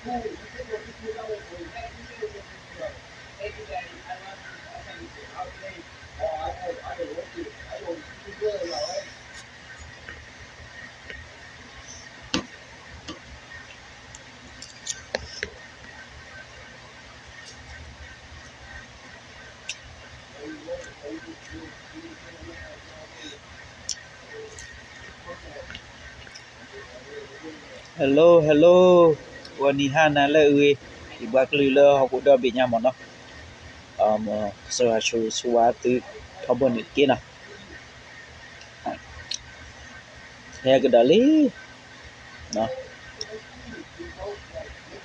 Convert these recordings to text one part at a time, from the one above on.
Hello hello,ဂီၤနံၤဟါနၤလၢအဂ့ၤ, ယပှၤကလုာ်လၢဟီၣ်ခိၣ်ဒီဘ့ၣ်ညါမ့ၢ်နီၤ, ကစၢ်ယွၤဆိၣ်ဂ့ၤဆိၣ်ဝါသုထီဘိန့ၣ်တက့ၢ်နီၤ. ဟဲကဒီးလံ,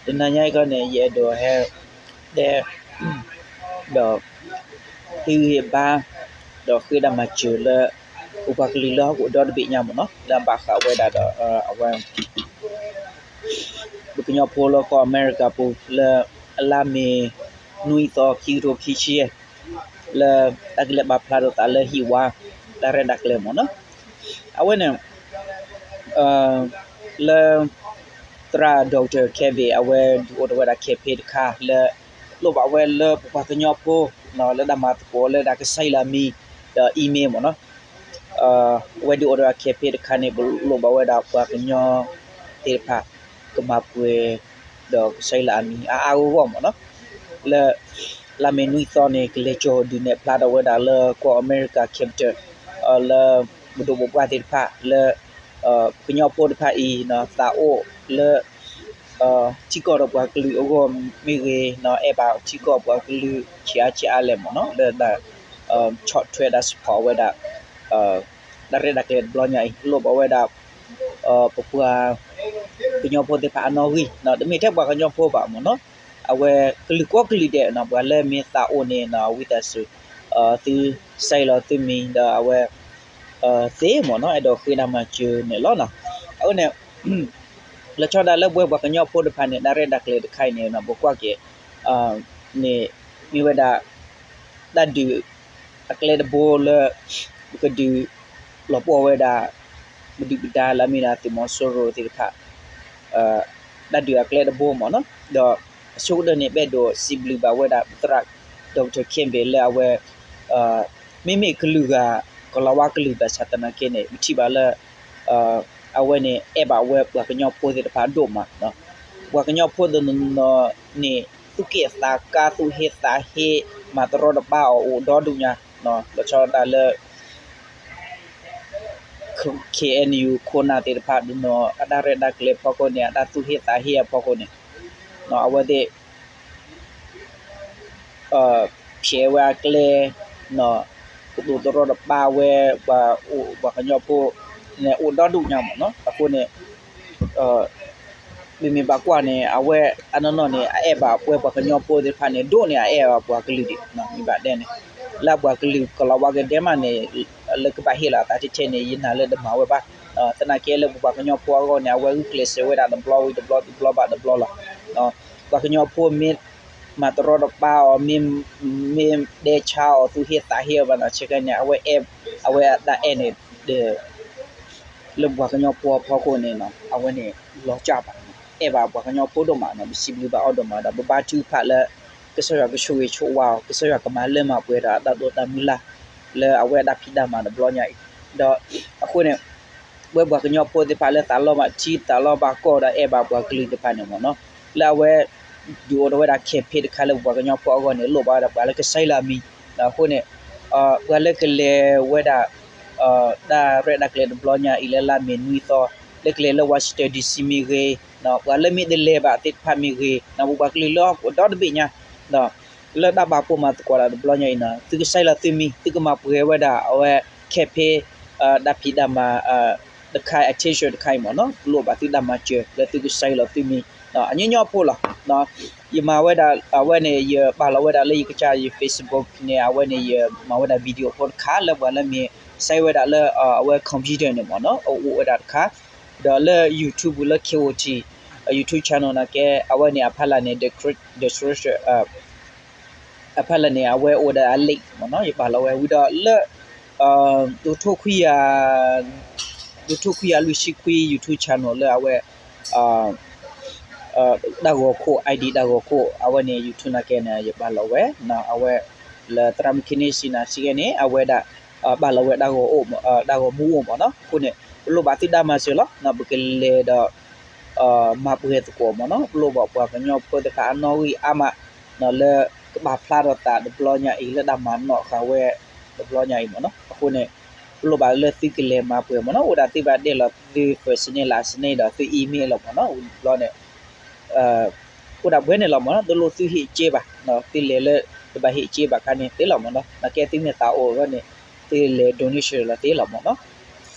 တနၤညါအံၤခီန့ၣ် ယအဲၣ်ဒိးဟဲတဲ ဒီး ဟ့ၣ်ဂံၢ်ဟ့ၣ်ဘါ ဒီးဃ့တၢ်မၤစၢၤလၢ ပပှၤကလုာ်လၢဟီၣ်ခိၣ်ဒီတဘ့ၣ်ညါမ့ၢ်နီၤ, လၢအဘၣ်ဃးဝဲဒၣ်ဒီး အဝဲ ပကညီဖိလၢကီၢ်အမဲရကၤပူၤ လၢအလါမ့ၤနွံသီ ခံကထိခံဆံယဲၢ် လၢတၢ်ကလဲၤပာ်ဖျါထီၣ်သးလၢဟံၣ်ဝါ တၢ်ရဲၣ်တၢ်ကျဲၤမ့ၢ်နီၤ. အဝဲန့ၣ် လၢ သရၣ် Doctor Kevin အဝဲဒုးအိၣ်ထီၣ်ဝဲဒၣ် campaign တခါလၢ လိၣ်ဘၣ်ဝဲလၢပပှၤကညီဖိ လၢတၢ်မၤသကိးလၢတၢ်ကဆှီလၢအမံၤ ဒီး email မ့ၢ်နီၤ. အဝဲဒုးအိၣ်ထီၣ်ဝဲဒၣ် campaign တခါန့ၣ် ပလိၣ်ဘၣ်ဝဲဒၣ်ပှၤကညီသ့ၣ်တဖၣ် ကမၤပှဲၤ ဒီးကဆှီလၢအမံၤအါအါဂီၢ်ဂီၢ်မ့ၢ်နီၤ. လၢ လါမ့ၤနွံသီန့ၣ် ကလဲၤကၠီၤဒုးနဲၣ်ဖျါထီၣ်ဝဲဒၣ်လၢကီၢ်အမဲရကၤ capital လၢ ပဒိၣ်ပပှၢ်သ့ၣ်တဖၣ်လၢ ကညီဖိတဖၣ်အံၤ သးအိၣ်လၢ ထံကီၢ်ဒီးပှၤကလုာ်အဂီၢ်မ့ၢ်ဂ့ၤ အဲၣ်ဘၣ်ထံကီၢ်ပှၤကလုာ်ဆံးအါဆံးအါလဲၣ်မ့ၢ်နီၤ လၢတၢ် ဆီၣ်ထွဲတၢ် support ဝဲဒၣ် တၢ်ရဲၣ်တၢ်ကျဲၤတဘျီညါအံၤ လိၣ်ဘၣ်ဝဲဒၣ် ပပှၤ ကညီဖိသ့ၣ်တဖၣ်အနီၣ်ဂံၢ် တမ့ၢ်ထဲပှၤကညီဖိဘၣ်မ့ၢ်နီၤ အဝဲကလုာ်ကိးကလုာ်ဒဲး ပှၤလၢမ့ၢ်သးအိၣ်န့ၣ် ဝံသးစူၤ သုဆှီလီၤသုမံၤဒီးအဝဲ သ့မ့ၢ်နီၤ အဲၣ်ဒိးဃ့တၢ်မၤစၢၤန့ၣ်လီၤ. အဝဲန့ၣ် လီၤဆီဒၣ်တၢ်လၢပဝဲပှၤကညီဖိတဖၣ်န့ၣ် တၢ်ရဲၣ်တၢ်ကျဲၤတခါအံၤန့ၣ် ပကွၢ်က့ၤ န့ၣ် မ့ၢ်ဝဲဒၣ် တၢ်ဒုးအကျဲတဘိလၢ ပကဒုးလီၤပှီၢ်ဝဲဒၣ် ပဒုၣ်ပဒါလၢအမ့ၢ်ဒၣ်သုးမီၤစိရိၤသ့ၣ်တဖၣ် တၢ်ဒုးအကျဲတဘိမ့ၢ်နီၤ ဒီးအဆိကတၢၢ်န့ၣ် ပအဲၣ်ဒိးစံးဘျုးဘၣ်ဝဲဒၣ် သရၣ် Doctor Kevin လၢအဝဲ မ့မ့ၢ်ကလုာ်ဂၤ ကီၤလၤဝါကလုာ်ဘၣ်ဆၣ်သနာ်က့န့ၣ် ပထံၣ်ဘၣ်လၢ အဝဲန့ၣ် အဲၣ်ဘၣ်ဝဲပှၤကညီဖိသ့ၣ်တဖၣ်ဒိၣ်မး ပှၤကညီဖိတနီၤနီၤန့ၣ် သူၣ်က့ၣ်သးကါ သူၣ်ဟ့သးဟ့ မၤတရီတပါအီၤအိၣ်ဒီဒူၣ်ညါ လီၤဆီဒၣ်တၢ်လၢ KNU ခိၣ်နၢ်သ့ၣ်တဖၣ်တနီၤ အတၢ်ရဲၣ်တၢ်ကျဲၤဖီခိၣ်န့ၣ် အတၢ်သူၣ်ဟ့သးဟ့အဖီခိၣ်န့ၣ် အဝဲသ့ၣ် ဖျဲးဝဲအကျဲ ကတိၤတရီတပါဝဲ ပှၤအိၣ်ပှၤကညီဖိ န့ၣ်အိၣ်ဒီဒူၣ်ညါမ့ၢ်နီၤ အဃိန့ၣ် မ့မ့ၢ်ဘၣ်ကွၢ်န့ၣ် အဝဲအနီၢ်နီၢ်န့ၣ် အအဲၣ်ဘၣ်ပဝဲပှၤကညီဖိသ့ၣ်တဖၣ်န့ၣ် ဒိၣ်န့ၢ်အအဲၣ်ဘၣ်ပှၤကလုာ်ဒံး မ့ၢ်ဘၣ်ဒဲန့ၣ် လၢပှၤကလုာ်ကီၤလၤဝါကဒဲမးန့ၣ် လၢကဘၣ်ဟ့ၣ်လီၤအသးထဲထဲန့ၣ် ယနာ်လၢတမၤဝဲဘၣ် သနာ်က့လၢပပှၤကညီဖိအဂီၢ်န့ၣ် အဝဲဂုာ်ကျဲးစၢးဝဲဒၣ်တဘျီဝံၤတဘျီတဘျီဘၣ်တဘျီလီၤ ပှၤကညီဖိမ့ၢ် မၤတရီတပါအီၤ မ့ၢ် မ့ၢ်ဒဲဆါအီၤ သူၣ်ဟ့သးဟ့အီၤဘၣ်န့ၣ် ဆဲကဲန့ၣ် အဝဲအဲၣ် အဝဲအတၢ်အဲၣ်န့ၣ် လၢပှၤကညီဖိအဖီခိၣ်န့ၣ် အဝဲန့ၣ်လီၤကၢ်ဘၣ် အဲၣ်ဘၣ်ပှၤကညီဖိဒိၣ်မး ပစံးဘျုးဘၣ်အီၤဒိၣ်မးဒီး ပဘါထုကဖၣ်လၢ ကစၢ်ယွၤကဆိၣ်ဂ့ၤဆိၣ်ဝါအီၤ ကစၢ်ယွၤကမၤလၢမၤပှဲၤဒီးအတၢ်ဒိးတၢ်မုၢ်လၢ် လၢအဝဲအတၢ်ဖံးတၢ်မၤတဘျီညါအံၤ ဒီးအဃိန့ၣ် ပဝဲပှၤကညီဖိသ့ၣ်တဖၣ်လၢသးလီဘၣ်ထံသးလီဘၣ်ကီၢ်ဒီးအဲၣ်ဘၣ်ပှၤကလုာ်သ့ၣ်တဖၣ်န့ၣ်မ့ၢ်နီၤ လၢအဝဲ ဒုးအိၣ်ထီၣ်ဝဲဒၣ် campaign တခါလၢပပှၤကညီဖိအဂီၢ်န့ၣ် လိၣ်ဘၣ်ဝဲဒၣ်ပှၤလၢကဆှီလၢအမံၤ အဃိန့ၣ် ပှၤလၢကလဲၤဝဲဒၣ် တၢ်ရဲၣ်တၢ်ကျဲၤတဘျီညါအံၤလၢလါမ့ၤနွံသီ လၢကလဲၤလၢ Washington D C မ့ၢ်ဂ့ၤ ပှၤလၢမ့ၢ်တလဲၤဘၣ်သ့ၣ်တဖၣ်မ့ၢ်ဂ့ၤ ပပှၤကလုာ်လၢဟီၣ်ခိၣ်ဒီတဘ့ၣ်ညါ လၢတၢ်ဘၣ်ပိာ်မၤသကိးတၢ်တဘျီညါအံၤန့ၣ် သုကဆှီလီၤသုမံၤ သုကမၤပှဲၤဝဲဒၣ်အဝဲ campaign တၢ်ဖံးတၢ်မၤ တခါ attention တခါအံၤမ့ၢ်နီၤ လိၣ်ဘၣ်သုတၢ်မၤစၢၤလၢသုကဆှီလီၤသုမံၤ အညီညီဖိလီၤ. ယမၤဝဲဒၣ် အဝဲန့ၣ် ယပာ်လီၤဝဲဒၣ်လၢယကစၢ်ယ Facebook န့ၣ် အဝဲန့ၣ် ယမၤဝဲဒၣ် video ဖိတခါလၢပှၤလၢမ့ၢ်ဆှီဝဲဒၣ်လၢ အဝဲ computer န့ၣ်မ့ၢ်နီၤ အအိၣ်ဝဲဒၣ်တခါ ဒီးလၢ YouTube လၢ K O T YouTube channel နာ်က့ အဝဲန့ၣ် အဖီလာ်န့ၣ် description အဖီလာ်န့ၣ် အဝဲအိၣ်ဒီးအ link မ့ၢ်နီၤ ယပာ်လီၤဝဲဝံၤဒီးလၢ ဒိၣ်ထိခွံကယၤ ဒိၣ်ထိခွံကယၤလွံၢ်ဆံခွံ YouTube channel လၢအဝဲ တၢ်ဂီၤခိၣ် ID တၢ်ဂီၤခိၣ် အဝဲန့ၣ် YouTube နာ်က့န့ၣ် ယပာ်လီၤဝဲ အဝဲ လၢသရၣ်မုၣ်ခံန့ၢ်ဆံနၤဆံဂဲန့ၣ် အဝဲဒၣ် ပာ်လီၤဝဲတၢ်ဂီၤအိၣ် တၢ်ဂီၤမူအိၣ်မ့ၢ်နီၤ. အဃိန့ၣ် ပလိၣ်ဘၣ်သုတၢ်မၤစၢၤလီၤ. ပကလဲၤဒီး မၤပှဲၤသကိးမ့ၢ်နီၤ. ပလိၣ်ဘၣ်ပှၤကညီဖိသ့ၣ်တဖၣ်အနီၣ်ဂံၢ်အါမး လၢကဘၣ်ဖျါထီၣ်သးတဘျီညါအံၤ လၢတၢ်မၤနီၣ်ဃာ်ဝဲတဘျီညါအံၤမ့ၢ်နီၤ. အဃိန့ၣ် ပလိၣ်ဘၣ်လၢသုကလဲၤမၤပှဲၤမ့ၢ်နီၤ. အိၣ်ဒၣ်သုဘၣ်တဲလီၤသု first name last name ဒီးသု email လီၤမ့ၢ်နီၤ. ဝံၤတဘျီန့ၣ် အိၣ်ဒၣ်ပှဲၤန့ၣ်လီၤမ့ၢ်နီၤ. တလိၣ်သုဟ့ၣ်ကၠ့ဘၣ်, သုလဲၤလၢ တဘၣ်ဟ့ၣ်ကၠ့ဘၣ်ခါန့ၣ်သ့လီၤမ့ၢ်နီၤ. နာ်က့သုမ့ၢ်သးအိၣ်အဂီၢ်န့ၣ် သုလဲၤ donation လီၤသ့လီၤမ့ၢ်နီၤ.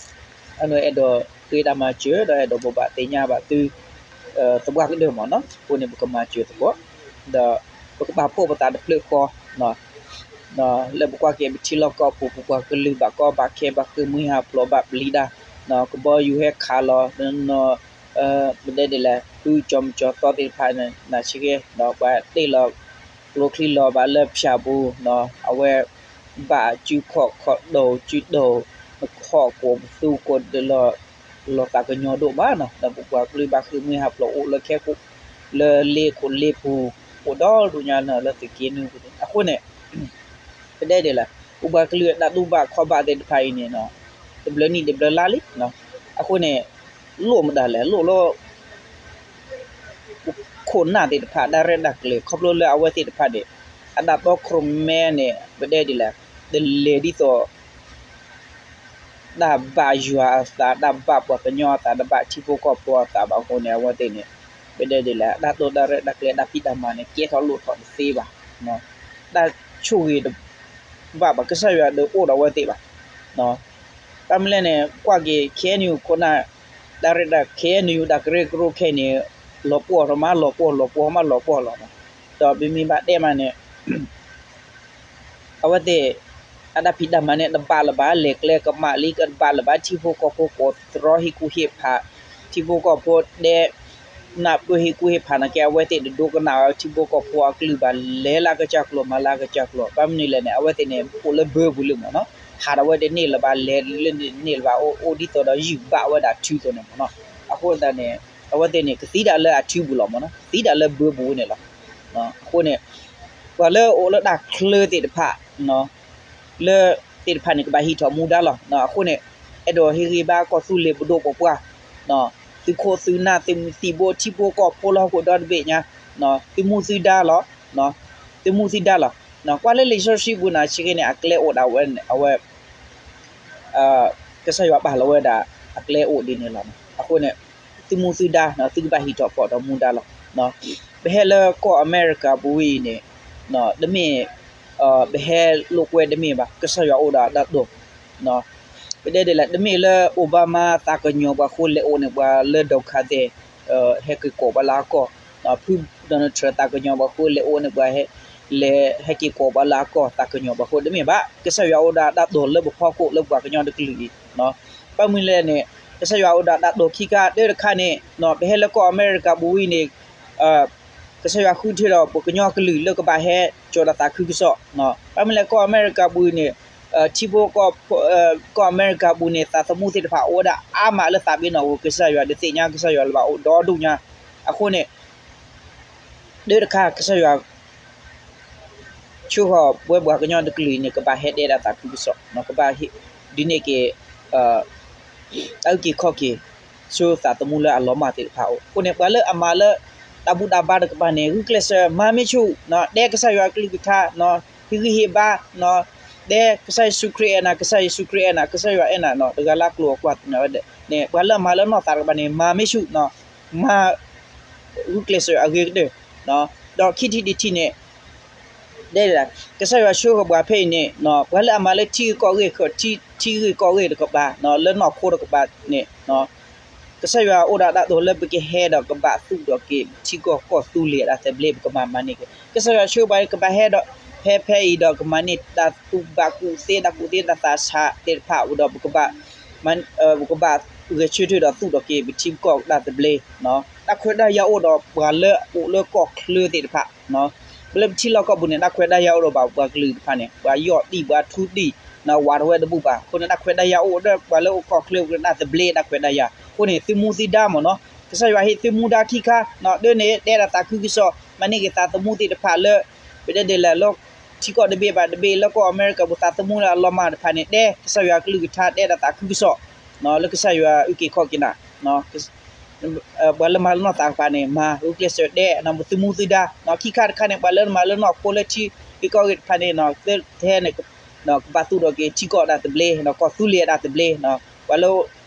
အန့ၣ်အဲၣ်ဒိးဃ့တၢ်မၤစၢၤ ဒီးအဲၣ်ဒိးဘိးဘၣ်သ့ၣ်ညါဘၣ်သု သပှၢ်ကတၢၢ်မ့ၢ်နီၤ. အဃိန့ၣ် ပကမၤစၢၤသကိး ဒီး ပကပာ်ဖှိၣ်ပသးတဖျၢၣ်ဃီ လၢပကွၢ်က့ၤပထံလီၢ်ကီၢ်ပူၤ ပပှၤကလုာ်ဘၣ်ကီဘၣ်ခဲ ဘၣ်ဃ့ၢ်မှံဟးဖျိး ဘၣ်ပျံၤတၢ် ကဘီယူၤဟဲခးလီၤ ပတဲဒ်လဲၣ် ဖုကၠီၤမကၠီၤသီသ့ၣ်တဖၣ်န့ၣ် နၤဆံဂဲ ဒီးပှၤတ့ၢ်လီၤ ကျိချံလီၤဘၣ်လၢဖၠၣ်ပူၤ အဝဲ ဘၣ်အစုခီၣ်ခီၣ်ဒိၣ်စုဒိၣ် နခီၣ်ကိးပသူကိးဒၢးလီၤ လီၤသးကညီၤဒိၣ်မးနီၤ. ဒီးပပှၤကလုာ်ဘၣ်ဃ့ၢ်မှံဟးဖျိးအိၣ်လၢခဲကိး လၢလ့ခိၣ်လ့ပူၤ အိၣ်ဒီဒိၣ်ညါနီၤ လၢသုးက့နွံပူၤန့ၣ် အဃိန့ၣ် ပတဲဒ်လဲၣ် ပပှၤကလုာ်အတၢ်တူၢ်ဘၣ်ခီၣ်ဘၣ်သ့ၣ်တဖၣ်အံၤန့ၣ် တဘျီနံၣ်တဘျီလါလံ. အဃိန့ၣ် လိၣ်မတၤလဲၣ် လိၣ်လၢ ခိၣ်နၢ်သ့ၣ်တဖၣ် တၢ်ရဲၣ်တၢ်ကျဲၤ ခီဖျိလၢအဝဲသ့ၣ်တဖၣ်န့ၣ် အတၢ်တီခိၣ်ရိၣ်မဲန့ၣ် ပတဲဒ်လဲၣ် တလဲၤဒ်သိး တၢ်ဘၣ်ယွၤအသး တၢ်ဘၣ်ပှၤကညီအသး တဘၣ်ထံဖိကီၢ်ဖိအသးဘၣ်အဃိန့ၣ် အဝဲသ့ၣ်န့ၣ် ပတဲဒ်လဲၣ် အတၢ်တိၢ်တၢ်ရဲၣ်တၢ်ကျဲၤ တၢ်ဖံးတၢ်မၤန့ၣ် ကဲထီၣ်လိၣ်ထီၣ်တသ့ဘၣ်. တၢ်ဆိၣ်ဂ့ၤတဘၣ်ဘၣ် ကစၢ်ယွၤတအိၣ်ဒီးအဝဲသ့ၣ်ဘၣ်. ဘၣ်မနုၤလဲၣ်န့ၣ် ကွၢ်က့ၤ KNU ခိၣ်နၢ် တၢ်ရဲၣ်တၢ် KNU တၢ်ကရၢကရိခဲအံၤန့ၣ် လီၤပှီၢ်ထီၣ်မး လီၤပှီၢ် လီၤပှီၢ်မး လီၤပှီၢ်လီၤ. ဒီးပမ့ၢ်ဘၣ်တဲမးန့ၣ် အဝဲသ့ၣ် အတၢ်ဖံးတၢ်မၤန့ၣ် တဘၣ်လၢၤဘၣ် လဲၤကျဲကမၣ်လံ ကဘၣ်လၢၤဘၣ် ထံဖိကီၢ်ဖိကိးသရီဟ့ၣ်ကူၣ်ဟ့ၣ်ဖး ထံဖိကီၢ်ဖိတဲ နၢ်ပၢၢ်ဟ့ၣ်ကူၣ်ဟ့ၣ်ဖးနာ်က့ အဝဲသ့ၣ်တဒိကနၣ်အီၤ ထံဖိကီၢ်ဖိအကလုၢ်ဘၣ် လဲၤလၢကစၢ်ကျိာ် မၤလၢကစၢ်ကျိာ် ဘၣ်မနုၤလဲၣ်န့ၣ် အဝဲသ့ၣ်န့ၣ် အိၣ်လၢဘၢပူၤလံမ့ၢ်နီၤ ဟးဒီးဝဲတန့ၢ်လၢၤဘၣ် လဲၤလၢန့ၣ်တန့ၢ်လၢၤဘၣ် အိၣ်ဒ်သိးဒီးယုၢ်ဘၣ်ဝဲဒၣ်ထုသိးန့ၣ်မ့ၢ်နီၤ အဃိသတးန့ၣ် အဝဲသ့ၣ်န့ၣ် ကသံဒၣ်လၢအထုပူၤလီၤမ့ၢ်နီၤ သံဒၣ်လၢဘၢပူၤန့ၣ်လီၤ. အဃိန့ၣ် ပှၤလၢအအိၣ်လၢတၢ်ချၢသ့ၣ်တဖၣ် လၢသ့ၣ်တဖၣ်န့ၣ် ကဘၣ်ဟံးထီၣ်မူဒါလီၤ. အဃိန့ၣ် အဲၣ်ဒိးဟ့ၣ်ဂံၢ်ဘါကီၢ်သူလ့ၤပဒိၣ်ပပှၢ် သုးခိၣ်သုးနၢ် သုးမုၢ်သံၣ်ဘိ ထံဖိကီၢ်ဖိလၢဟီၣ်ခိၣ်ဒီတဘ့ၣ်ညါ သုမူသုဒါလီၤ. သုမူသုဒါလီၤ. ကွၢ်လၢလံာ်စီဆှံပူၤန့ၣ် ဆံးက့န့ၣ် အကျဲအိၣ်ဒၣ်ဝဲ အဝဲ ကစၢ်ယွၤပာ်လီၤဝဲဒၣ် အကျဲအိၣ်ဒ်န့ၣ်လီၤ. အဃိန့ၣ် သုမူသုဒါ သုကဘၣ်ဟံးထီၣ်ဖီၣ်ထီၣ်မူဒါလီၤ. ပဟဲလၢကီၢ်အမဲရကၤပူၤဝဲအံၤန့ၣ် တမ့ၢ် ပဟဲလိာ်ကွဲတမ့ၢ်ဘၣ် ကစၢ်ယွၤအိၣ်ဒီးတၢ်တိာ် ပတဲဒ်လဲၣ် တမ့ၢ်လၢ Obama သးကညီၤပှၤဃိလဲၤအိၣ်န့ၣ် ပှၤလၢ Democrat ဟဲက့ၤကိးပှၤလၢအကီၢ်, ဖု Donald Trump သးကညီၤပှၤဃိလဲၤအိၣ်န့ၣ် ပှၤဟဲ လဲၤဟဲက့ၤကိးပှၤလၢအကီၢ် သးကညီၤပှၤဃိတမ့ၢ်ဘၣ်. ကစၢ်ယွၤအိၣ်ဒီးတၢ်တိာ်လၢပဖီခိၣ်လၢပှၤကညီတကလုာ်အံၤ ဘၣ်မနုၤလဲၣ်န့ၣ် ကစၢ်ယွၤအိၣ်ဒီးတၢ်တိာ်ခံခါတၢတခါန့ၣ် ပဟဲလၢကီၢ်အမဲရကၤပူၤဝဲအံၤန့ၣ် ကစၢ်ယွၤဃုထၢဒီးပှၤကညီကလုာ်လၢကဘၣ်ဟဲကၠီၤဒီးသးခုကစီၣ်, ဘၣ်မနုၤလဲၣ် ကီၢ်အမဲရကၤပူၤန့ၣ် ထံဖိ ကီၢ်အမဲရကၤပူၤန့ၣ် သးသမူသ့ၣ်တဖၣ်အိၣ်ဝဲဒၣ်အါမးလၢသးပ့ၤနီၣ်အပူၤ ကစၢ်ယွၤတသ့ၣ်ညါ ကစၢ်ယွၤလၢၤဘၣ်အိၣ်ဒီဒိၣ်ညါ, အဃိန့ၣ် တၢတခါ ကစၢ်ယွၤ ဆှၢဃီၤပဝဲပှၤကညီတကလုာ်အံၤန့ၣ် ကဘၣ်ဟဲတဲဒၣ်သးခုကစီၣ်, ကဘၣ်ဒုးန့ၢ်က့ၤ တၢ်အုၣ်က့ၤခီၣ်က့ၤ ဆူသးသမူလၢအလီၤမၢ်သ့ၣ်တဖၣ်အအိၣ်, အဃိန့ၣ် ပှၤလၢအမၤလၢ တၢ်ဘူၣ်တၢ်ဘါတကပၤန့ၣ် ဂုာ်ကျဲးစၢး မၤမ့ၢ်ဆူၣ် တဲကစၢ်ယွၤအကလုၢ်ကထါ ဟ့ၣ်ဂံၢ်ဟ့ၣ်ဘါ တဲကစၢ်ယ့ၣ်ၡူးခရံာ်အဲၣ်နၤ ကစၢ်ယ့ၣ်ၡူးခရံာ်အဲၣ်နၤ ကစၢ်ယွၤအဲၣ်နၤ တဂၤလၢ်ကျိၤအကွၢ်န့ၣ် ပှၤလၢအမၤလၢနီၢ်သးတကပၤန့ၣ် မၤမ့ၢ်ဆူၣ် မၤ ဂုာ်ကျဲးစၢးအဂ့ၤကတၢၢ်, ဒီးခံထံၣ်တထံၣ်န့ၣ် တဲဒၣ် ကစၢ်ယွၤဆှၢဃီၤပှၤဖဲအံၤန့ၣ် ပှၤလၢအမၤလၢထံဂ့ၢ်ကီၢ်ဂ့ၢ် ထံဂ့ၢ်ကီၢ်ဂ့ၢ်တကပၤ လၢနီၢ်ခိတကပၤန့ၣ် ကစၢ်ယွၤအိၣ်ဒီးတၢ်တိာ်လၢပကဟဲဒီးကဘၣ်သူၣ်ထီၣ်က့ၤ ပထံကီၢ်ကီၢ်သူလ့ၤအတၢ်သဘျ့ ပကမၤမၤန့ၢ်က့ၤ ကစၢ်ယွၤဆှၢပှၤကဘၣ်ဟဲဒီး ဟဲဖဲအံၤဒီးကမၤန့ၢ်တၢ်သူၣ်ဘၣ်ကူၣ်သ့ တၢ်ကူၣ်သ့တၢ်သးဆးသ့ၣ်တဖၣ်ဒီး ပကဘၣ် ပကဘၣ်ဂဲၤဆၢထၢၣ်ဒီးသူၣ်ထီၣ်က့ၤ ပထံပကီၢ်တၢ်သဘျ့, တၢ်ခွဲးတၢ်ယာ်အိၣ်ဒီးပှၤလၢအအိၣ်လၢကီၢ်ချၢသ့ၣ်တဖၣ်, ပလၢပထံလီၢ်ကီၢ်ပူၤန့ၣ် တၢ်ခွဲးတၢ်ယာ်အိၣ်ဒီးပှၤကလုာ်တဖၣ်န့ၣ် ပှၤယီၢ်တံၢ်ပှၤထူတံၢ် ဝးထီၣ်ဝဲတဘူၣ်ဘၣ်, အဃိန့ၣ် တၢ်ခွဲးတၢ်ယာ်အိၣ်ဒီးပှၤလၢအိၣ်ကီၢ်ချၢပူၤန့ၣ် တၢ်သဘျ့တၢ်ခွဲးတၢ်ယာ်, အဃိန့ၣ် သုမူသုဒါမ့ၢ်နီၤ ကစၢ်ယွၤဟ့ၣ်သုမူဒါခံခါ, ဒ်န့ၣ် တဲဒၣ်သးခုကစီၣ် မၤန့ၢ်က့ၤသးသမူသ့ၣ်တဖၣ်လၢ ပတဲဒ်လဲၣ်လၢ ထံကီၢ်တဘ့ၣ်ဘၣ်တဘ့ၣ် လၢကီၢ်အမဲရကၤပူၤ သးသမူလၢအလီၤမၢ်တဖၣ်န့ၣ် တဲကစၢ်ယွၤကလုၢ်ကထါ တဲဒၣ်သးခုကစီၣ် လၢကစၢ်ယွၤအုၣ်က့ၤခီၣ်က့ၤနၤ ပှၤလၢမၤလၢနီၢ်သးတဖၣ်န့ၣ် မၤဂုာ်ကျဲးစၢးတဲ သုမူသုဒါ, ခံခါတခါန့ၣ် ပှၤလၢမၤလၢနီၢ်ခိလၢထံဂ့ၢ်ကီၢ်ဂ့ၢ်တဖၣ်န့ၣ် ထဲန့ၣ် ကဘၣ်သူၣ်ထီၣ်က့ၤထံကီၢ်ဒၣ်သဘျ့, ကီၢ်သူလ့ၤဒၣ်သဘျ့, ပှၤလၢ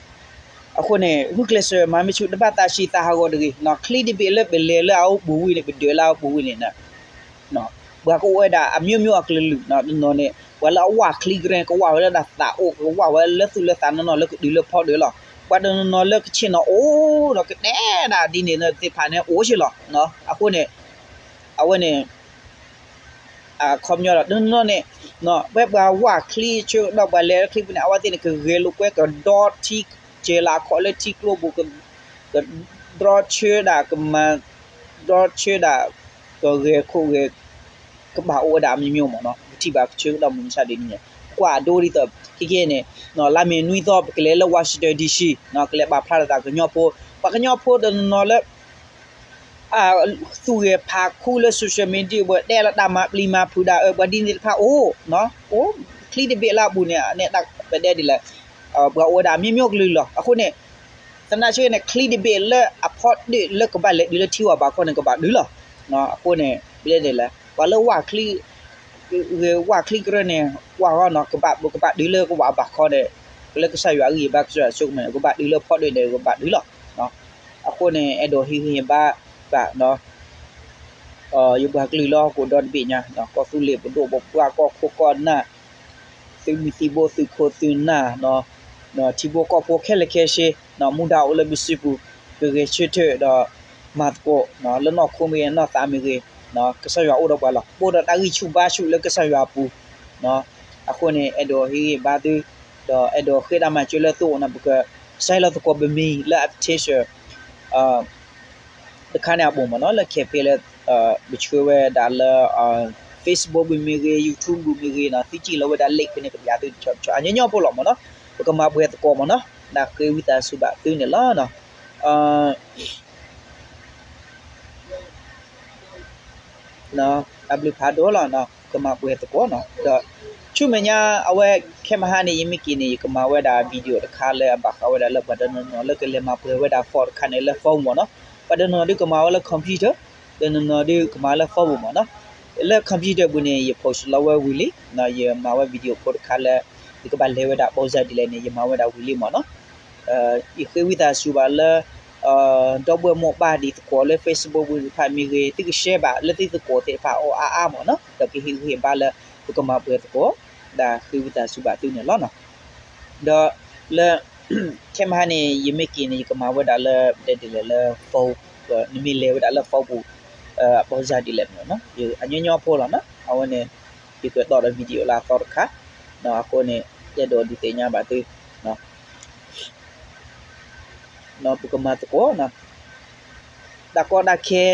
အဃိန့ၣ် ဂုာ်ကျဲးစၢးမၤမ့ၢ်ဆူၣ် တဘၣ်သးဆံးသးဟးဂီၤတဂ့ၤ, ချံတဘ့ၣ်လၢပလဲၤလၢအအိၣ်ပူၤဝံၤန့ၣ် ပဒၢးလၢအအိၣ်ပူၤဝံၤန့ၣ် ပှၤကအိၣ်ဝဲဒၣ်အမျိုးမျိုးအကလုာ်လုာ်, တနီၤန့ၣ် ပှၤလၢအဝၢ်ချံကရၢန့ၣ် ကဝၢ်ဝဲလၢဒၣ်သးအိၣ်, ကဝၢ်ဝဲလၢသူၣ်လၢသးနီၢ်နီၢ် လၢကဒုးလၢဖီဒၢးလီၤ. ပှၤတနီၤနီၤလၢကဆ့ၣ်နီၤအိၣ်ဒီးကတဲဒၣ်ဒ်န့ၣ်သ့ၣ်တဖၣ်န့ၣ် အိၣ်ဆ့လီၤ. အဃိန့ၣ် အဝဲန့ၣ် အခီပညီဒီး တနီၤနီၤန့ၣ် ဖဲပှၤဝၢ်ချံဆၢကတီၢ် ပှၤလဲၤလၢချံပူၤန့ၣ် အဝဲသ့ၣ်န့ၣ် ကဂဲၤလိာ်ကွဲ ကဒီထံ ကၢၤလၤခီလၢထံကျိပူၤ, ကဒီဆၢဒၣ် ကမၤ ဒီဆၢဒၣ် ကဂဲၤခိၣ်ဂဲၤ ကဘၣ်အိၣ်ဝဲဒၣ်အမျိုးမျိုးမ့ၢ်နီၤ, ပထံၣ်ဘၣ်ဆၢကတီၢ်မုၢ်မဆါဒ်န့ၣ်, ကွၢ်အဒိဒ်သိး ခဲကနံၣ်န့ၣ် လါမ့ၤနွံသီ ပကလဲၤလၢ Washington D C ကလဲၤပာ်ဖျါထီၣ်သးကညီဖိ, ပှၤကညီဖိတနီၤနီၤလၢ သူၣ်ဂဲၤဖးခူလၢ social media ပူၤ တဲလီၤတၢ်မၤပျံၤမၤဖုးဒၣ်အၢ ပှၤဒ်န့ၣ်တဖၣ်အိၣ်, အိၣ် ချံတဘ့ၣ်လၢအပူၤန့ၣ် နဲဒၣ်ပတဲဒ်လဲၣ်, ပှၤအိၣ်ဝဲဒၣ်အမျိုးမျိုးကလုာ်လီၤ. အဃိန့ၣ် သနာ်က့န့ၣ် ချံတဘ့ၣ်လၢအဖီဒၢးလၢကဘၣ်လဲၤဒုးလၢထံဝၢ်ဘးခီန့ၣ် ကဘၣ်ဒုးလီၤ. အဃိန့ၣ် ပတဲဒ်လဲၣ် ပှၤလၢဝၢ်ချံ ဂဲၤဝၢ်ချံကရၢန့ၣ် ကွၢ်ဂီၢ်နီၤ ကဘၣ် ကဘၣ်ဒုးလၢကဝၢ်ဘးခီန့ၣ် လၢကစၢ်ယွၤအဂံၢ်အဘါ ကစၢ်ယွၤဆိကမိၣ်န့ၣ် ကဘၣ်ဒုးလၢဖီဒၢးန့ၣ် ကဘၣ်ဒုးလီၤ. အဃိန့ၣ် အဲၣ်ဒိးဟ့ၣ်ဂံၢ်ဟ့ၣ်ဘါဘၣ် ယပှၤကလုာ်လၢဟီၣ်ခိၣ်ဒီတဘ့ၣ်ညါ ကီၢ်သူလ့ၤပဒိၣ်ပပှၢ် ကီၢ်ခိၣ်ကီၢ်နၢ် သုးမုၢ်သံၣ်ဘိ သုးခိၣ်သုးနၢ် ထံဖိကီၢ်ဖိခဲလၢာ်ခဲဆ့ မူဒါအိၣ်လၢပစုပူၤ ကဂဲၤဆၢထၢၣ်ဒီး မၤသကိး လၢနီၢ်ခိမ့ၢ်ဂ့ၤ နီၢ်သးမ့ၢ်ဂ့ၤ ကစၢ်ယွၤအိၣ်ဒီးပှၤလီၤ. ပအိၣ်ဒီးတၢ်ဂံၢ်ဆူၣ်ဘါဆူၣ်လၢကစၢ်ယွၤအပူၤ အဃိန့ၣ် အဲၣ်ဒိးဟ့ၣ်ဂံၢ်ဘါသု ဒီးအဲၣ်ဒိးဃ့တၢ်မၤစၢၤလၢသုအိၣ်န့ၣ် ပကစဲးလီၤသကိးပမံၤလၢ application တခါန့ၣ်အပူၤမ့ၢ်နီၤ လၢ campaign လၢ ပဆှၢဝဲဒၣ်လၢ Facebook ပူၤမ့ၢ်ဂ့ၤ YouTube ပူၤမ့ၢ်ဂ့ၤနီၤ သုစံၣ်လီၤဝဲဒၣ် link ဖဲန့ၣ် ကပျးသုတဆီဆီ အညီညီဖိလီၤမ့ၢ်နီၤ ပကမၤပှဲၤသကိးမ့ၢ်နီၤ တၢ်ဃ့ဝံသးစူၤဘၣ်သုန့ၣ်လီၤ. တၢ်ဘျုးဖးဒိၣ်လီၤ ကမၤပှဲၤသကိးနီၤ ဒီး ဆူမဲာ်ညါ အဝဲ ခဲမဟါန့ၣ် ယမ့ၢ်က့ၤန့ၣ် ယကမၤဝဲဒၣ် video တခါလၢအဘၣ်ဃးဝဲဒၣ်လၢပှၤတနီၤနီၤလၢကလဲၤမၤပှဲၤဝဲဒၣ် form တခါန့ၣ်လၢ phone မ့ၢ်နီၤ ပှၤတနီၤနီၤဒုးကမၤဝဲလၢ computer တနီၤနီၤဒုးကမၤလၢ phone မ့ၢ်နီၤ လၢ computer ပူၤန့ၣ် ယ post လီၤဝဲဝံၤလံ ယမၤဝဲ video ဖိတခါလၢ ယကဘၣ်လဲၤဝဲဒၣ် ဘၣ်ဆၣ်ဒ်လဲၣ်န့ၣ် ယမၤဝဲဒၣ်ဝံၤလံမ့ၢ်နီၤ ယဃ့ဝံသးစူၤဘၣ်လၢ ဒီပုၢ်ဝဲၢ်မိၢ်ပၢ်ဒ်သကိးလၢ Facebook ပူၤသ့ၣ်တဖၣ်မ့ၢ်ဂ့ၤ သုက share ဘၣ်လၢသုသကိးသ့ၣ်တဖၣ်အအိၣ်အါအါမ့ၢ်နီၤ ဒီးကဟ့ၣ်ဂံၢ်ဟ့ၣ်ဘါလၢ ပကမၤပှဲၤသကိး တၢ်ဃ့ဝံသးစူၤဘၣ်သုန့ၣ်လီၤ. ဒီးလၢ ခဲမဟါန့ၣ် ယမ့ၢ်က့ၤန့ၣ် ယကမၤဝဲဒၣ်လၢ ပတဲဒ်လဲၣ်လၢ phone နမ့ၢ်လဲၤဝဲဒၣ်လၢ phone ပူၤ ဘၣ်ဆၣ်ဒ်လဲၣ်န့ၣ် အညီညီဖိလီၤနီၤ အဝဲန့ၣ် ယကတီၢ်ဒီး video လၢအသီတခါ အဃိန့ၣ် အဲၣ်ဒိးဒုးသ့ၣ်ညါဘၣ်သု ပကမၤသကိး တၢ်ကီတၢ်ခဲ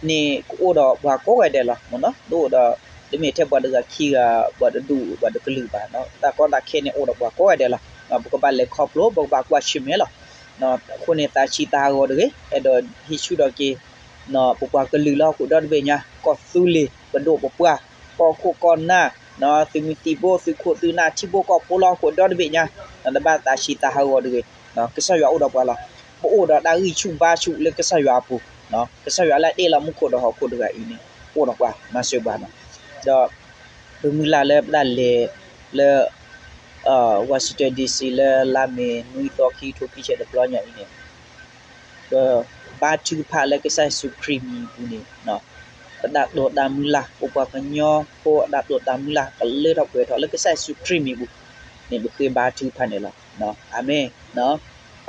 န့ၣ် ကအိၣ်ဒီးပှၤကိးဂၤဒဲးလီၤမ့ၢ်နီၤ တအိၣ်ဒီး တမ့ၢ်ထဲပှၤတဂၤခံဂၤ ပှၤတဒူၣ်ပှၤတကလုာ်ဘၣ် တၢ်ကီတၢ်ခဲန့ၣ် အိၣ်ဒီးပှၤကိးဂၤဒဲးလီၤ ပကဘၣ်လဲၤခီဖျိ ပကဘၣ်ကွၢ်ဆၢၣ်မဲာ်လီၤ အဃိန့ၣ် သးဆံးသးဟးဂီၤတဂ့ၤ အဲၣ်ဒိးဟ့ၣ်ဆူၣ်ထီၣ်က့ၤ ပပှၤကလုာ်လၢဟီၣ်ခိၣ်ဒီတဘ့ၣ်ညါ ကီၢ်သူလ့ၤ ပဒိၣ်ပပှၢ် ကီၢ်ခိၣ်ကီၢ်နၢ် သုးမုၢ်သံၣ်ဘိ သုးခိၣ်သုးနၢ် ထံဖိကီၢ်ဖိလၢဟီၣ်ခိၣ်ဒီတဘ့ၣ်ညါ တဘၣ်သးဆံးသးဟးဂီၤတဂ့ၤ ကစၢ်ယွၤအိၣ်ဒီးပှၤလီၤ ပအိၣ်ဒီးတၢ်ဂံၢ်ဆူၣ်ဘါဆူၣ်လၢကစၢ်ယွၤအပူၤ ကစၢ်ယွၤလၢအတ့လီၤမူခိၣ်ဒီးဟီၣ်ခိၣ်တဂၤအံၤန့ၣ် အိၣ်ဒီးပှၤမၤစၢၤပှၤနီၤ ဒီး ပမုၢ်လၢ်လၢပတၢ်လဲၤလၢ Washington D C လၢလါမ့ၤနွံသီခံကထိခံဆံတဘျီညါအံၤန့ၣ် ပဘါထုကဖၣ်လၢကစၢ်ယ့ၣ်ၡူးခရံာ်မံၤအပူၤန့ၣ် ပတၢ်တိာ်တၢ်မုၢ်လၢ် ပပှၤကညီဖိအတၢ်တိာ်တၢ်မုၢ်လၢ် ကလၢထီၣ်ပှဲၤထီၣ်လၢကစၢ်ယ့ၣ်ၡူးခရံာ်မံၤအပူၤန့ၣ် ပဃ့ဘါထုကဖၣ်န့ၣ်လီၤ. အၤမ့ၣ်.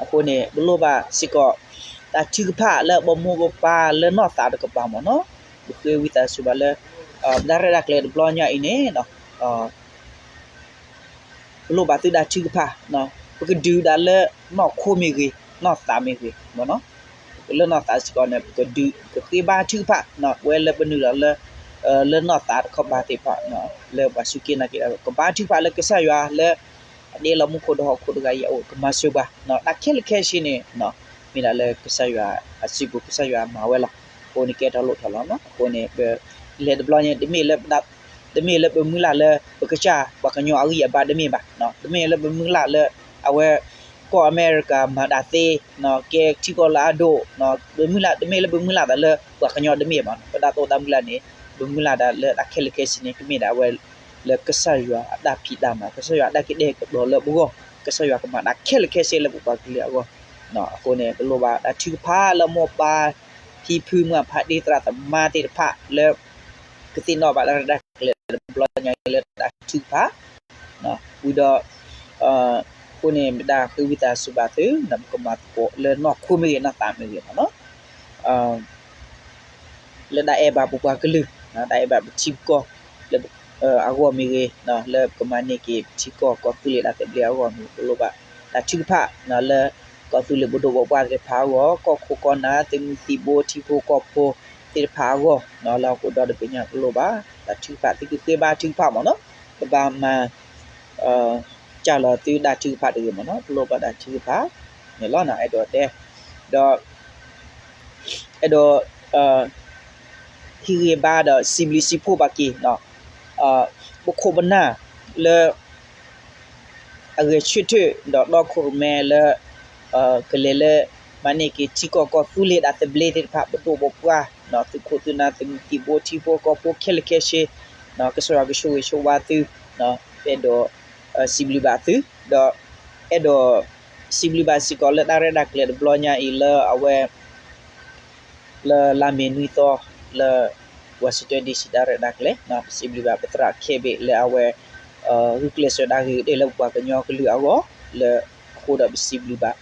အဃိန့ၣ် ပလိၣ်ဘၣ်စ့ၢ်ကီး တၢ်ထုကဖၣ်လၢပမိၢ်ပပၢ်လၢနီၢ်သးတကပၤမ့ၢ်နီၤ, ပဃ့ဝံသးစူၤဘၣ်လၢ ပတၢ်ရဲၣ်တၢ်ကျဲၤတဘျီညါအံၤန့ၣ် ပလိၣ်ဘၣ်သုတၢ်ထုကဖၣ်, ပကဒုးဒၣ်လၢနီၢ်ခိမ့ၢ်ဂ့ၤ, နီၢ်သးမ့ၢ်ဂ့ၤ, လၢနီၢ်သးစ့ၢ်ကီးန့ၣ် ပကဒုး ပကဃ့ဘါထုကဖၣ် ပဝဲလၢပနုာ်လီၤလၢ လၢနီၢ်သးတခီပၤသ့ၣ်တဖၣ် လၢပှၤစူၢ်က့ၤနာ်က့ၤတၢ် ကဘါထုကဖၣ်လၢကစၢ်ယွၤလၢ အတ့လီၤမူခိၣ်ဒီးဟီၣ်ခိၣ်တဂၤအံၤအအိၣ် ကမၤစၢၤပှၤ တၢ်ခဲလၢာ်ခဲဆ့န့ၣ် မ့ၢ်ဒၣ်လၢကစၢ်ယွၤအစုပူၤ ကစၢ်ယွၤမၤဝဲလီၤ. အဃိန့ၣ်ကဲထီၣ်လိၣ်ထီၣ်လီၤ. အဃိန့ၣ် ပလဲၤတဘျီညါ တမ့ၢ်လၢ တမ့ၢ်လၢပမုၢ်လၢ်လၢ ပကစၢ်ပှၤကညီအဂံၢ်အဘါတမ့ၢ်ဘၣ်, တမ့ၢ်လၢပမုၢ်လၢ်လၢ အဝဲ ကီၢ်အမဲရကၤမၤတၢ်သ့, ကဲထံကီၢ်လၢအဒိၣ်, တမ့ၢ်လၢပမုၢ်လၢ်သးလၢပှၤကညီတမ့ၢ်ဘၣ်. ပတၢ်တိာ်တၢ်မုၢ်လၢ်န့ၣ် ပမုၢ်လၢ်ဒၣ်လၢတၢ်ခဲလၢာ်ခဲဆ့န့ၣ် ကမ့ၢ်ဒၣ်အဝဲ လၢကစၢ်ယွၤအတၢ်ဖံးတၢ်မၤ, ကစၢ်ယွၤအတၢ်ကတဲာ်ကတီၤလၢပဂီၢ်, ကစၢ်ယွၤကမၤတၢ်ခဲလၢာ်ခဲဆ့လၢပပှၤကလုာ်အဂီၢ်. အဃိန့ၣ် ပလိၣ်ဘၣ်တၢ်ထုကဖၣ်လၢမိၢ်ပၢ် ဖံဖုမုၢ်ဖးဒ့သရၣ်သမါသ့ၣ်တဖၣ်လၢ ကသ့ၣ်နီၣ်ဘၣ်တၢ်ရဲၣ်တၢ်ကျဲၤတဘျီညါအံၤလၢတၢ်ထုကဖၣ် ဝံၤဒီး အဃိန့ၣ် မ့ၢ်တၢ်ဃ့ဝံသးစူၤဘၣ်သု ဒီးပကမၤသကိးလၢနီၢ်ခိမ့ၢ်ဂ့ၤ နီၢ်သးမ့ၢ်ဂ့ၤမ့ၢ်နီၤ လၢတၢ်အဲၣ်ဘၣ်ပပှၤကလုာ်, တၢ်အဲၣ်ဘၣ်ပထံပကီၢ်လၢအဂီၢ်မ့ၢ်ဂ့ၤ, လၢပကမၤန့ၢ်က့ၤပထံကီၢ်ကီၢ်သူလ့ၤတၢ်သဘျ့အဂီၢ်မ့ၢ်ဂ့ၤ ပလိၣ်ဘၣ်တၢ်ထုကဖၣ်လၢ ကီၢ်သူလ့ၤပဒိၣ်ပပှၢ်သ့ၣ်တဖၣ်အဂီၢ်, ကီၢ်ခိကီၢ်နၢ် သုးမုၢ်သံၣ်ဘိ ထံဖိကီၢ်ဖိသ့ၣ်တဖၣ်အဂီၢ်, လၢဟီၣ်ခိၣ်ဒီတဘ့ၣ်ညါ ပလိၣ်ဘၣ်တၢ်ထုကဖၣ် သုကဃ့ဘါထုကဖၣ်မ့ၢ်နီၤ ပဘၣ်မၤ ကၢ်လီၤသုတၢ်ထုကဖၣ်တဂ့ၤမ့ၢ်နီၤ ပလိၣ်ဘၣ်တၢ်ထုကဖၣ်န့ၣ်လီၤ. အဲၣ်ဒိးတဲ ဒီး အဲၣ်ဒိး ဟ့ၣ်ဂံၢ်ဘါဒီးစံးဘျုးစံးဖှိၣ်ဘၣ်က့ၤ ပခိၣ်ပနၢ်လၢ အဂဲၤဆၢထၢၣ်ဒီးဒီခိၣ်ရိၣ်မဲလၢ ကလဲၤလၢ မၤန့ၢ်က့ၤထံကီၢ်ကီၢ်သူလ့ၤတၢ်သဘျ့သ့ၣ်တဖၣ် ပဒိၣ်ပပှၢ် သုးခိၣ်သုးနၢ် သုးမုၢ်သံၣ်ဘိ ထံဖိကီၢ်ဖိခဲလၢာ်ခဲဆ့ ကစၢ်ယွၤကဆိၣ်ဂ့ၤဆိၣ်ဝါသု အဲၣ်ဒိး စံးဘျုးဘၣ်သု ဒီး အဲၣ်ဒိး စံးဘျုးဘၣ်စ့ၢ်ကီးလၢတၢ်ရဲၣ်တၢ်ကျဲၤတဘျီညါအံၤလၢအဝဲ လၢလါမ့ၤနွံသီ လၢ Washington D C တၢ်ရဲၣ်တၢ်ကျဲၤ ပစံးဘျုးဘၣ်ပသရၣ်ခဲဘ့ၣ်လၢအဝဲ ဂုာ်ကျဲးစၢးတၢ်ဂ့ၤကတၢၢ်လၢပပှၤကညီကလုာ်အဂီၢ် လၢအဃိဒီးပစံးဘျုးဘၣ်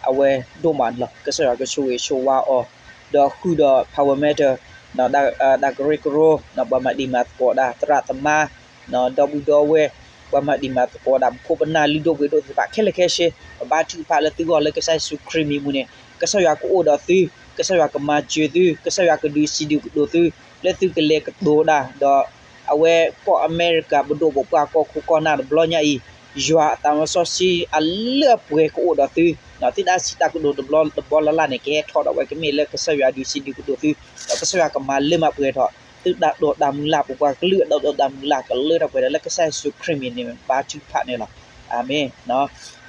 အဝဲဒိၣ်မးန့ၣ်လီၤ. ကစၢ်ယွၤကဆိၣ်ဂ့ၤဆိၣ်ဝါအီၤ ဒီးဃုာ်ဒီး Power Matter တၢ်ကရၢကရိ ပှၤမၤဒံးမၤသကိးတၢ်သရၣ်သမါ ဒီပုၢ်ဒီဝဲၢ် ပှၤမၤဒံးမၤသကိးတၢ် ပခိၣ်ပနၢ်လုၢ်ဒိၣ်ပှ့ၤဒိၣ်သ့ၣ်တဖၣ်ခဲလၢာ်ခဲဆ့ ပဘါထုကဖၣ်လၢသုဂီၢ်လၢကစၢ်ယ့ၣ်ၡူးခရံာ်မံၤပူၤန့ၣ် ကစၢ်ယွၤကအိၣ်ဒီးသု ကစၢ်ယွၤကမၤစၢၤသု ကစၢ်ယွၤကဒုးစံးဒုးကတိၤသု လၢသုကလဲၤကတိၤတၢ် ဒီးအဝဲကီၢ်အမဲရကၤပဒိၣ်ပပှၢ်ကီၢ်ခိကီၢ်နၢ်တဘျီညါအံၤ ယွၤအသးစီဆှံအလၢအပှဲၤကအိၣ်ဒီးသု သုတၢ်စံးတၢ်ကတိၤတဘျီတဘျီလၢ်လၢ်န့ၣ် ကဟဲထီၣ်ဒီးဝဲကမ့ၢ်လၢကစၢ်ယွၤဒုးစံးဒုးကတိၤသု ဒီးကစၢ်ယွၤကမၤလၢမၤပှဲၤထီၣ် သုတၢ်ဒိးတၢ်မုၢ်လၢ် ပပှၤကလုာ်အတၢ်ဒိးတၢ်မုၢ်လၢ် ကလၢထီၣ်ပှဲၤဒီးလၢကစၢ်ယ့ၣ်ၡူးခရံာ်မံၤန့ၣ် ပဘါထုကဖၣ်န့ၣ်လီၤ. အၤမ့ၣ်.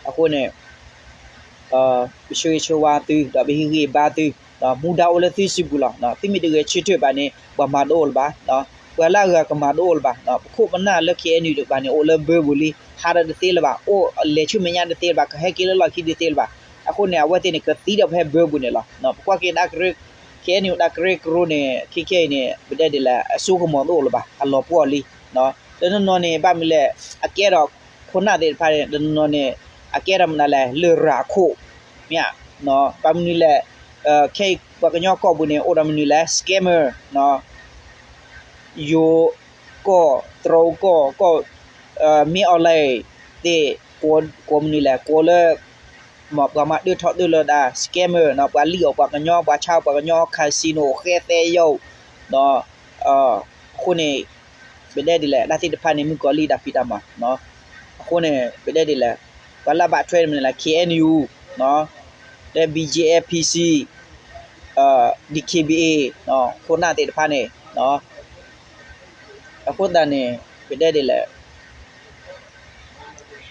အဃိန့ၣ် ပဆိၣ်ဂ့ၤဆိၣ်ဝါသု ဒီးပဟ့ၣ်ဂံၢ်ဘါသု ဒီးမူဒါအိၣ်လၢသုစုပူၤလီၤ. သုမ့ၢ်တဂဲၤဆၢထၢၣ်ဘၣ်န့ၣ် ပှၤမၤတအိၣ်လၢၤဘၣ်. ပှၤလၢအဂၤကမၤတအိၣ်လၢၤဘၣ်. ပခိၣ်ပနၢ်လၢ K N U တကပၤန့ၣ် အိၣ်လၢဘၢပူၤလံ ဟးဒီးတသ့လၢၤဘၣ်. အိၣ်လဲၤဆူမဲာ်ညါတသ့လၢၤဘၣ်. ကဟဲက့ၤလၢလီၢ်ခံတသ့လၢၤဘၣ်. အဃိန့ၣ် အဝဲသ့ၣ်န့ၣ် ကသံဒီးဖဲဘၢပူၤန့ၣ်လီၤ. ပကွၢ်က့ၤတၢ်ကရၢ K N U တၢ်ကရၢကရိန့ၣ် ခဲခဲအံၤန့ၣ် ပတဲဒ်လဲၣ် အစိကမီၤတအိၣ်လၢၤဘၣ်. အလီၤပှီၢ်လံ. တနီၤနီၤန့ၣ် ဘၣ်မနုၤလဲၣ် အကဲထီၣ်ခိၣ်နၢ်သ့ၣ်တဖၣ်န့ၣ် တနီၤနီၤန့ၣ် အကဲထီၣ်မနုၤလဲၣ် လရာ်ခိၣ် မ့ၢ်ဧါ. ဘၣ်မနုၤလဲၣ် ခဲအံၤပှၤကညီကီၢ်ပူၤန့ၣ် အိၣ်ဒီးမနုၤလဲၣ် scammer ယိၤကီၢ် တရူးကီၢ် ကီၢ် မင်းအောင်လှိုင် သ့ၣ် ကိးမနုၤလဲၣ် ကိးလၢ ပှၤမၤဒၢထီၣ်ဒၢလီၤဒၣ် scammer ပှၤလံၣ်အီၣ်ပှၤကညီ ပှၤဆါအီၣ်ပှၤကညီ casino ဃဲသဲယိာ် အဃိန့ၣ် ပတဲဒ်လဲၣ် တၢ်သ့ၣ်တဖၣ်န့ၣ် မုၣ်ကီၤလံၢ်တၢ်ဖံးတၢ်မၤ အဃိန့ၣ် ပတဲဒ်လဲၣ် ပှၤလၢဘၣ်ထွဲမနုၤလဲၣ် K N U လၢ B G F P C D K B A ခိၣ်နၢ်သ့ၣ်တဖၣ်န့ၣ် အဃိသတးန့ၣ် ပတဲဒ်လဲၣ်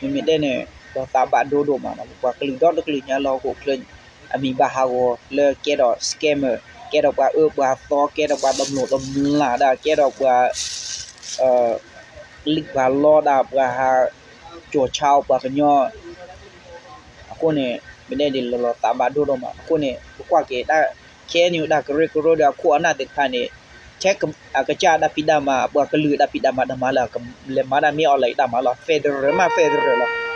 မ့မ့ၢ်တဲန့ၣ် လီၤသးဘၣ်ဒိဒိၣ်မး ပပှၤကလုာ်ဒီတကလုာ်ညါလၢဟီၣ်ခိၣ်ချၢ အမံၤဘၣ်ဟးဂီၤလၢကဲထီၣ် scammer ကဲထီၣ်ပှၤအၢပှၤသီ ကဲထီၣ်ပှၤတမျိးတမျာ်ဒၣ် ကဲထီၣ်ပှၤ လံၣ်ပှၤလီဒၣ် ပှၤဟးကၠီၤဆါအီၣ်ပှၤကညီ အဃိန့ၣ် ပတဲဒ်လဲၣ်လီၤသးဘၣ်ဒိဒိၣ်မး အဃိန့ၣ် ပကွၢ်က့ၤ K N U တၢ်ကရၢကရိဒီးအခိၣ်အနၢ်သ့ၣ်တဖၣ်န့ၣ် ထဲအကစၢ်တၢ်ဖံးတၢ်မၤ ပှၤကလုာ်တၢ်ဖံးတၢ်မၤတမၤလၢ လဲၤမၤတၢ်မ့ၢ်အီၤလၢအတၢ်မၤလီၤ federal မး federal လီၤ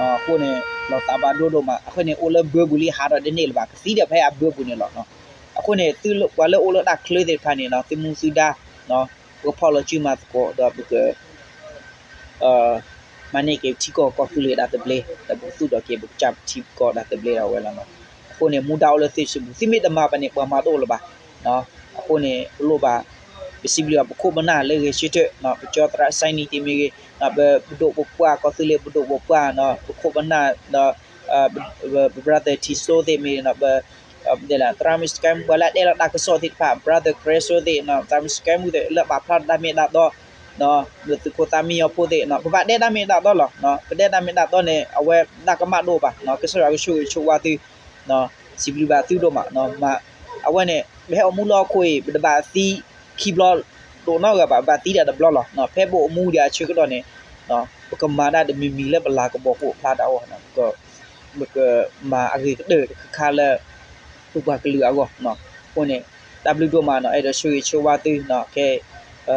အဃိန့ၣ် လီၤသးဘၣ်ဒိဒိၣ်မး အဃိန့ၣ် အိၣ်လၢဘၢပူၤလံဟးထီၣ်ဒ်န့ၣ်လၢၤဘၣ် ကသံဒီးဖဲအဘၢပူၤန့ၣ်လီၤ အဃိန့ၣ် သုပှၤလၢအိၣ်လၢတၢ်ချၢသ့ၣ်တဖၣ်န့ၣ် သုမူသုဒါ ပကဖီၣ်လီၤစုမၤသကိးဒီးပက မၤန့ၢ်က့ၤပထံကီၢ်ကီၢ်သူလ့ၤတၢ်သဘျ့ ဒီးပကသူၣ်ထီၣ်က့ၤ ပကစၢ်ပထံပကီၢ်တၢ်သဘျ့ဒၣ်ဝဲလီၤ. အဃိန့ၣ် မူဒါအိၣ်လၢသုစုပူၤ သုမ့ၢ်တမၤဘၣ်န့ၣ် ပှၤမၤတအိၣ်လၢၤဘၣ်. အဃိန့ၣ် ပလိၣ်ဘၣ် ပစံးဘျုးဘၣ်ပခိၣ်ပနၢ်လၢဂဲၤဆၢထၢၣ် ပကၠီသရၣ် စဲနံတ့ၢ်မ့ၢ်ဂ့ၤ ပဒိၣ်ပပှၢ် ကီၢ်သူလ့ၤပဒိၣ်ပပှၢ် ပခိၣ်ပနၢ်ဒီး brother ထံစိသ့ၣ်မ့ၢ် သရၣ်မုၣ်စကဲမူ ပှၤလၢအတဲလီၤတၢ်ကစီၣ်သ့ၣ်တဖၣ် brother ခရၢစိသ့ၣ် သရၣ်မုၣ်စကဲမူသ့ၣ် လၢပာ်ဖျါတၢ်မ့ၢ်တၢ်တီ သုးခိၣ်သးမံညီဖိသ့ၣ် ပဘၣ်တဲတၢ်မ့ၢ်တၢ်တီလီၤ. ပတဲတၢ်မ့ၢ်တၢ်တီန့ၣ် အဝဲဒၣ်ကမၣ်ဒိၣ်ဘၣ် ကစၢ်ယွၤကဆိၣ်ဂ့ၤဆိၣ်ဝါသု စံးဘျုးဘၣ်သုဒိၣ်မး. အဝဲန့ၣ် ပဟဲအိၣ်မူလၢဟီၣ်ခိၣ်အံၤ ပတဘၣ်သံခံဘျီ ဒိၣ်နီတဂၤဘၣ် ဘၣ်သံဒၣ်တဘျီလီၤ. ဖဲပအိၣ်မူဒံးအဆၢကတီၢ်န့ၣ် ပကမၤတၢ်တမံၤမံၤလၢပလၤကပီၤကအိၣ်ဖျါတၢ်အဂီၢ် ပကမၤအဂ့ၤကတၢၢ်တခါခါလၢ ပပှၤကလုာ်အဂီၢ်. အဃိန့ၣ် တၢ်ဘျုးဒိၣ်မးနီၤ အဲၣ်ဒိးဆိၣ်ဂ့ၤဆိၣ်ဝါသုနီၤ ကဲ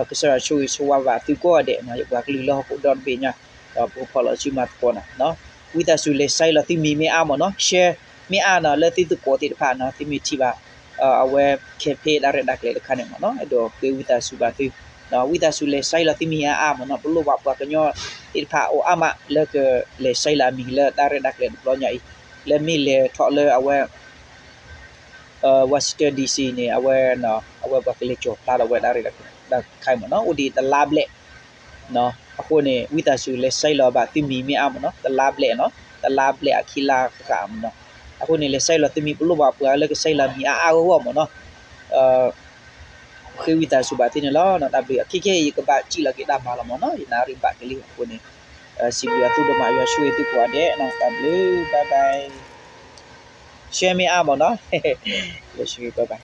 ကစၢ်ယွၤဆိၣ်ဂ့ၤဆိၣ်ဝါဘၣ်သုကိးဂၤဒဲးနီၤ ယပှၤကလုာ်လၢဟီၣ်ခိၣ်ဒီတဘ့ၣ်ညါ ဒီးပကဖီၣ်လီၤစုမၤသကိးနီၤ. ဝံသးစူၤလဲၤဆှၢလီၤသုမံၤမ့ၢ်အါမ့ၢ်နီၤ share မ့ၢ်အါနီၤ လၢသုသကိးသ့ၣ်တဖၣ်နီၤ သုမ့ၢ်ထံၣ်ဘၣ် အဝဲ campaign တၢ်ရဲၣ်တၢ်ကျဲၤတခါန့ၣ်မ့ၢ်နီၤ အဲၣ်ဒိးဃ့ဝံသးစူၤဘၣ်သု ဝံသးစူၤလဲၤဆှၢလီၤသုမံၤအါအါမ့ၢ်နီၤ ပလိၣ်ဘၣ်ပှၤကညီသ့ၣ်တဖၣ်အိၣ်အါမး လၢကလဲၤဆှၢလီၤအမံၤလၢတၢ်ရဲၣ်တၢ်ကျဲၤတဘျီညါအံၤ လၢမ့ၢ်လဲၤထီၣ်လၢအဝဲ Washington D C န့ၣ် အဝဲ အဝဲပှၤကလဲၤကၠီၤဖျါဒီးအဝဲတၢ်ရဲၣ်တၢ်ကျဲၤတခါအံၤမ့ၢ်နီၤ အိၣ်ဒံးတလါဘျဲၣ် အဃိန့ၣ် ဝံသးစူၤလဲၤဆှၢလီၤဘၣ်သုမံၤမ့ၢ်အါမ့ၢ်နီၤ တလါဘျဲၣ်နီၤ တလါဘျဲၣ်အခံလါဃၣ်ဃၣ်မ့ၢ်နီၤ အဃိန့ၣ် လဲၤဆှၢလီၤသုမံၤ ပလိၣ်ဘၣ်ပှၤလၢကဆှၢလီၤမံၤအါအါဂီၢ်ဂီၢ်မ့ၢ်နီၤ ဃ့ဝံသးစူၤဘၣ်သုန့ၣ်လီၤ. တၢ်ဘျုး ခဲခဲအံၤ ယကဘၣ်စံၣ်လီၤက့ၤတၢ်မၤလီၤမ့ၢ်နီၤ ယနၣ်ရံၣ်ဘၣ်ကလံၤအဃိန့ၣ် စံးဘျုးအသုဒိၣ်မး ယွၤဆိၣ်ဂ့ၤသုကိးဂၤဒဲးနီၤ တၢ်ဘျုး bye bye share မ့ၢ်အါမ့ၢ်နီၤ ယွၤဆိၣ်ဂ့ၤ bye bye